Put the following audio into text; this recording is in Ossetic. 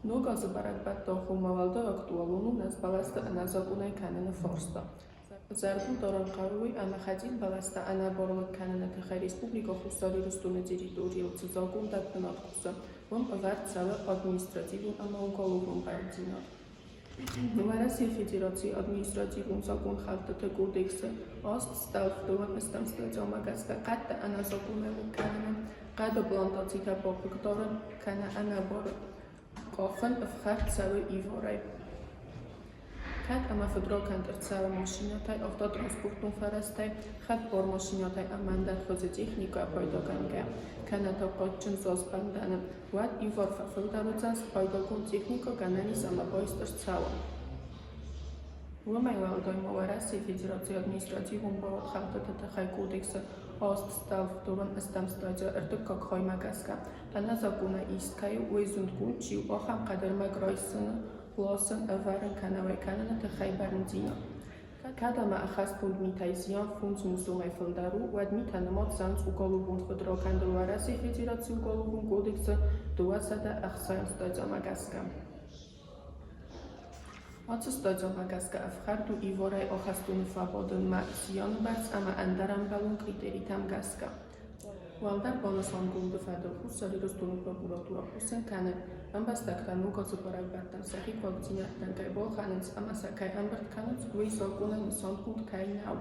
Ног азы бӕрӕгбӕтты агъоммӕ уӕлдай актуалон у назбӕлӕсты ӕнӕзакъонӕй кӕныны фарста. Зӕрдыл дарын хъӕуы уый, ӕмӕ хӕцъил бӕлӕстӕ ӕнӕбарлыг кӕныны тыххӕй Республикӕ Хуссар Ирыстоны территорийыл цы закъондӕттынад кусы, уым ӕвӕрд цӕуы административон ӕмӕ уголовон бӕрндзинад. Уӕрӕсейы Федерацийы административон закъонхӕлдтыты кодексы аст стӕлф дыууын ӕстӕм статьямӕ гӕсгӕ хъӕдтӕ ӕнӕзакъонӕй лыг кӕныны, хъӕды плантацитӕ бахъыгдарын кӕнӕ ӕнӕбары къахын ӕфхӕрд цӕуы иварӕй. Кӕд ӕмӕ фыдракӕнд ӕрцӕуы машинӕтӕй, автотранспортон фӕрӕзтӕй, хӕдбар машинӕтӕй ӕмӕ ӕндӕр хуызы техникӕйӕ пайдагӕнгӕ, кӕнӕ та хъаджджын зазбӕндӕны, уӕд ивар фӕфылдӕр уыдзӕн, спайдагонд техникӕ гӕнӕн ис ӕмӕ байст ӕрцӕуа. Уымӕй уӕлдай ма Уӕрӕсейы Федерацийы административон барадхӕлдтыты тыххӕй кодексы аст стӕлф дыууын ӕстӕм статья ӕртыккаг хаймӕ гӕсгӕ, ӕнӕзакъонӕй ист кӕй у, уый зындгонд чи у, ахӕм хъӕдӕрмӕг райсыны, ласын, ӕвӕрын кӕнӕ уӕй кӕныны тыххӕй бӕрндзинад. Кӕд ӕмӕ ӕххӕстгонд митӕй зиан фондз мусонӕй фылдӕр у, уӕд митӕ нымад цӕуынц уголовон фыдракӕндыл Уӕрӕсейы Федерацийы Уголовон кодексы 260 статьямӕ гӕсгӕ. Ацы статьямӕ гӕсгӕ ӕфхӕрд у иварӕй ахӕстоны фӕбадынмӕ зианы бӕрц ӕмӕ ӕндӕр ӕмбӕлон критеритӕм гӕсгӕ. Уӕлдӕр банысангонды фӕдыл Хуссар Ирыстоны прокуратурӕ хъусын кӕны, ӕмбӕстӕгтӕ ног азы бӕрӕгбӕттӕм сӕхи хъуагдзинӕдтӕн кӕй балхӕнынц ӕмӕ сӕ кӕй ӕмбырд кӕнынц, уый закъонӕй нысангонд кӕй нӕу.